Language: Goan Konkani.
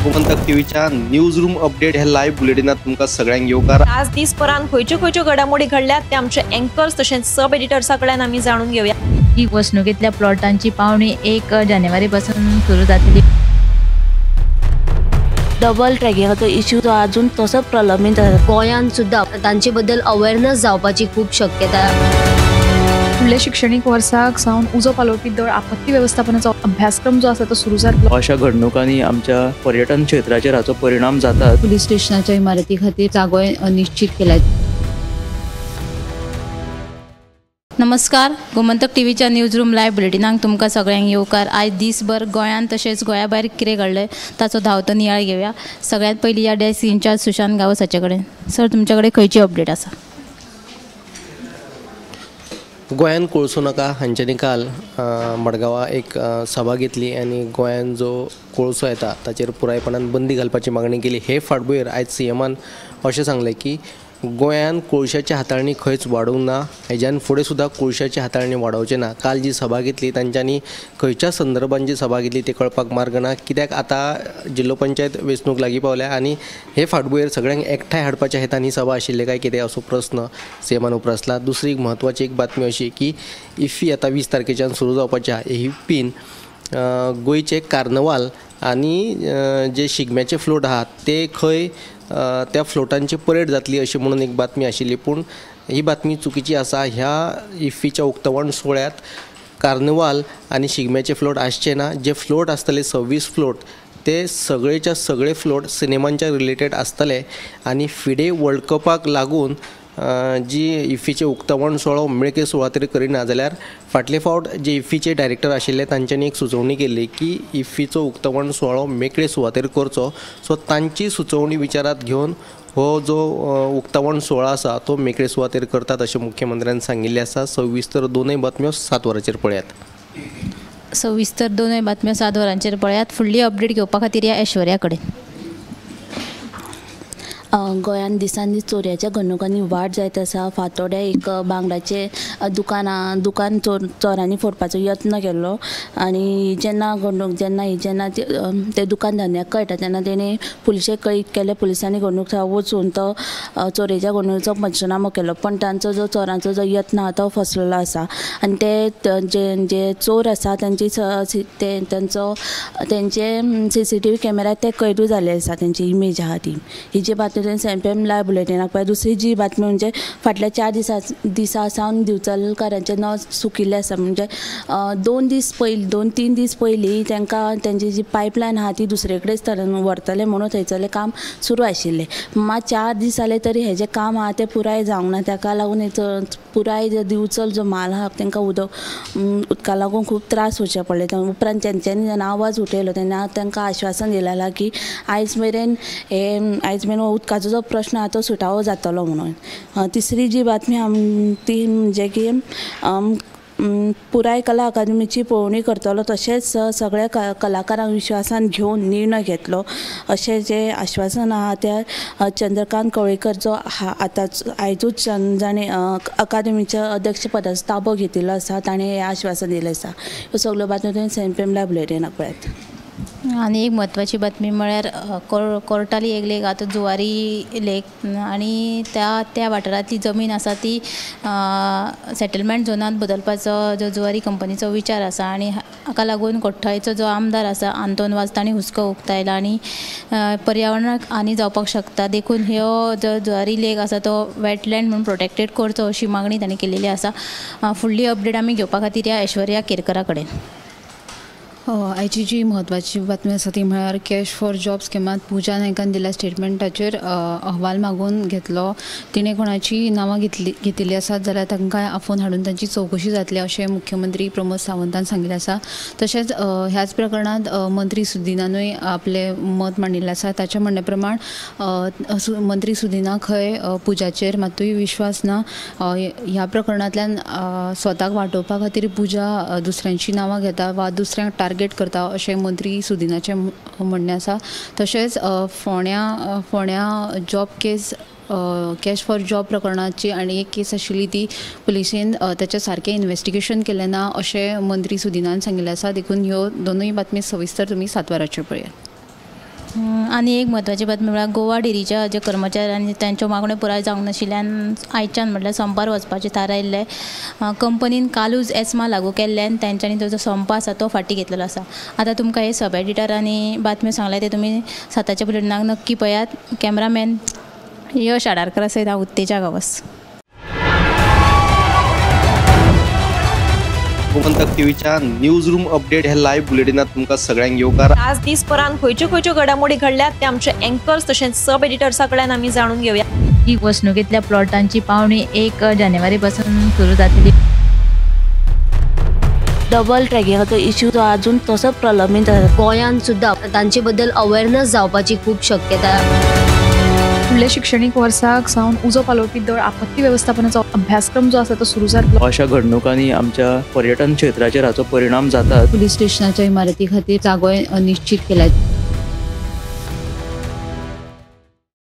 गोमंतक टीव्हीच्या न्यूज रूम अपडेट ह्या लायव्ह बुलेटिनात तुमकां सगळ्यांक येवकार। आज दिसभरान खंयच्यो खंयच्यो घडामोडी घडल्यात ते आमचे अँकर्स तशेंच सब एडिटर्सा कडल्यान आमी जाणून घेवया। ही वसणुकेंतल्या प्लॉटांची पावणी 1 जानेवारी पासून सुरू जातली। डबल ट्रॅकिंगाचो इश्यू जो अजून तसोच प्रलंबीत आसा। गोंयांत सुद्दां तांचे बद्दल अवेअरनेस जावपाची खूब शक्यता। फुडल्या शिक्षणीक वर्साक सावन उजो पालोवपी दळ आपत्ती वेवस्थापनाचो अभ्यासक्रम जो आसा तो सुरू जातलो। अशा घडणुकांनी आमच्या पर्यटन क्षेत्राचेर हाचो परिणाम जाता। पुलीस स्टेशनाच्या इमारती खातीर जागो निश्चित केला। नमस्कार, गोमंतक टीव्हीच्या न्यूज रूम लायव्ह बुलेटिनाक तुमकां सगळ्यांक येवकार। आयज दीसभर गोंयांत तशेंच गोंया भायर कितें घडलें ताचो धांवतो नियाळ घेवया। सगळ्यांत पयलीं ह्या डेस्क इन्चार्ज सुशांत गांवस हाचे कडेन। सर, तुमचे कडेन खंयची अपडेट आसा? गोंयान कोळसो नाका हांच्यांनी काल मडगांवां एक सभा घेतली आनी गोंयान जो कोळसो येता ताचेर पुरायपणान बंदी घालपाची मागणी केली। हे फाटभुंयेर आयज सीएमान अशें सांगलें की गोंयान कोळशाची हाताळणी खंयच वाडोवंक ना, हेज्यान फुडें सुद्दां कोळशाची हाताळणी वाडोवचें ना। काल जी सभा घेतली तांच्यांनी खंयच्या संदर्भान जी सभा घेतली ते कळपाक मार्ग ना, कित्याक आतां जिल्लो पंचायत वेंचणूक लागीं पावल्या आनी हे फाटभुंयेर सगळ्यांक एकठांय हाडपाच्या हेतान ही सभा आशिल्ली काय कितें असो प्रस्न सीएमान उप्रासला। दुसरी एक म्हत्वाची एक बातमी अशी की इफ्फी आतां 20 तारखेच्यान सुरू जावपाची आहा। इफ्फीन गोंयचे कार्नवाल आनी जे शिगम्याचे फ्लोट आहात ते खंय त्या फ्लोटांची परेड जातली अशी म्हणून एक बातमी आशिल्ली, पूण ही बातमी चुकीची आसा। ह्या इफ्फीच्या उक्तावण सुवाळ्यांत कार्नवाल आनी शिगम्याचे फ्लोट आसचे ना। जे फ्लोट आसतले 26 फ्लोट ते सगळेच्या सगळे फ्लोट सिनेमांच्या रिलेटेड आसतले आनी फिडे वर्ल्ड कपाक लागून जी इफ्फीचे उक्तावण सुवाळो मेळके सुवातेर करिना जाल्यार फाटले फावट जे इफ्फीचे डायरेक्टर आशिल्ले तांच्यांनी एक सुचोवणी केल्ली की इफ्फीचो उक्तावण सुवाळो मेकळे सुवातेर करचो। सो तांची सुचोवणी विचारांत घेवन हो जो उक्तावण सुवाळो आसा तो मेकळे सुवातेर करतात अशें मुख्यमंत्र्यान सांगिल्लें आसा। सविस्तर दोनूय बातम्यो 7 वरांचेर पळयात। सविस्तर दोनूय बातम्यो 7 वरांचेर पळयात। फुडली अपडेट घेवपा खातीर ह्या ऐश्वर्या कडेन। गोंयांत दिसान दीस चोरयेच्या घडणुकांनी वाड जायत आसा। फातोड्या एक बांगड्याचें दुकान चोरांनी फोडपाचो यत्न केल्लो आनी जेन्ना घडणूक जेन्ना ते दुकान धनयाक कळटा तेन्ना तेणें पुलिशेक कळीत केलें। पुलिसांनी घडणूक थंय वचून तो चोरयेच्या घडणुकेचो पंचनामो केलो, पण तांचो जो चोरांचो जो यत्न आहा तो फसलेलो आसा आनी ते जे चोर आसा तांची तेंचे CCTV camera ते कैदूय जाल्ले आसा, तेंची इमेज आहा ती। ही जी बातमी एमपीएम लायव्ह बुलेटिनाक पळय। दुसरी जी बातमी म्हणजे फाटल्या 4 दिसां सावन दिवचलकारांचें नळ सुकिल्लें आसा। म्हणजे 2-3 दीस पयलीं तांकां तेंची जी पायपलायन आहा ती दुसरे कडेन व्हरतले म्हणून थंयसरलें काम सुरू आशिल्लें। मात 4 दीस जाले तरी हेजें काम आहा तें पुराय जावंक ना। ताका लागून पुराय दिवचल जो म्हाल आहा तांकां उदका लागून खूब त्रास जावचे पडले। उपरांत तेंच्यांनी जेन्ना आवाज उठयलो तेन्ना तांकां आश्वासन दिलें की आयज मेरेन उदकाचो जो प्रश्न आहा तो सुटावो जातलो म्हणून। तिसरी जी बातमी ती म्हणजे की पुराय कला अकादमीची पळोवणी करतलो तशेंच सगळ्या कलाकारांक विश्वासान घेवन निर्णय घेतलो अशें जें आश्वासन आहा त्या चंद्रकांत कवळेकर जो आतां आयजूच जाणें अकादमीच्या अध्यक्षपदाचो ताबो घेतिल्लो आसा ताणें हें आश्वासन दिलें आसा। ह्यो सगळ्यो बातम्यो तुवें एमपीएम लायव्ह बुलेटिनाक पळयात। आनी एक म्हत्वाची बातमी म्हळ्यार कोर्टाली एक लेक आतां जुवारी लेक आनी त्या वाठारांतली जमीन आसा ती सेटलमेंट झोनांत बदलपाचो जो जुवारी कंपनीचो विचार आसा आनी हाका लागून कोठ्ठाळेचो जो आमदार आसा आंतोन वाज तांणी हुस्को उक्तायला आनी पर्यावरणाक हानी जावपाक शकता, देखून ह्यो जो जुवारी लेक आसा तो वेटलँड म्हणून प्रोटेक्टेड करचो अशी मागणी तांणी केलेली आसा। फुडली अपडेट आमी घेवपा खातीर ह्या ऐश्वर्या केरकरा कडेन। आयची जी म्हत्वाची बातमी आसा ती म्हळ्यार कॅश फॉर जॉब स्किमांत पूजा नायकान दिल्या स्टेटमेंटाचेर अहवाल मागून घेतलो। तिणें कोणाची नांवां घेतिल्ली आसात जाल्यार तांकां आफोवन हाडून तांची चवकशी जातली अशें मुख्यमंत्री प्रमोद सावंतान सांगिल्लें आसा। तशेंच ह्याच प्रकरणांत मंत्री सुदिनानूय आपलें मत मांडिल्लें आसा। ताच्या म्हणण्या प्रमाण मंत्री सुदिना खंय पुजाचेर मात्तूय विश्वास ना। ह्या प्रकरणांतल्यान स्वताक वाटोवपा खातीर पुजा दुसऱ्यांची नांवां घेता वा दुसऱ्यांक टार्गेट करता अशें मंत्री सुदिनाचें म्हणणें आसा। तशेंच फोंड्या job case cash for job प्रकरणाची आनी एक केस आशिल्ली ती पुलिसेन ताचें सारकें इन्वेस्टिगेशन केलें ना अशें मंत्री सुदिनान सांगिल्लें आसा. देखून ह्यो दोनूय बातमी सविस्तर तुमी 7 वरांचेर पळयात. आनी एक म्हत्वाची बातमी म्हळ्यार गोवा डेरीच्या जे कर्मचाऱ्यांनी तांच्यो मागण्यो पुराय जावंक नाशिल्ल्यान आयच्यान म्हटल्यार संपार वचपाचें थारायल्लें. कंपनीन कालूच एस्मा लागू केल्ल्यान तांच्यांनी तो जो संप आसा तो फाटीं घेतलेलो आसा. आतां तुमकां हे सब एडिटरांनी बातम्यो सांगल्या ते तुमी 7च्या बुलेटिनाक नक्की पळयात. कॅमेरामॅन यश आडारकर सयत हांव उत्तेजा गांवस. गोमंतक टीव्हीच्या न्यूज रूम अपडेट हे लायव्ह बुलेटिनात तुमकां सगळ्यांक येवकार. आज दीसभरान खंयच्यो खंयच्यो घडामोडी घडल्यात ते आमचे एंकर्स तशेंच सब एडिटर्सा कडल्यान आमी जाणून घेवया. ही वसणुकेंतल्या प्लॉटांची पावणी 1 जानेवारी पासून सुरू जातली. डबल ट्रॅकिंगाचो इश्यू जो अजून तसोच प्रलंबीत आसा. गोंयांत सुद्दां तांचे बद्दल अवेअरनेस जावपाची खूब शक्यता. फुडल्या शिक्षणीक वर्साक सावन उजो पालोवपी दळ आपत्ती वेवस्थापनाचो अभ्यासक्रम जो आसा तो सुरू जातलो. अशा घडणुकांनी आमच्या पर्यटन क्षेत्राचेर हाचो परिणाम जाता. पुलीस स्टेशनाच्या इमारती खातीर जागोय निश्चित केला.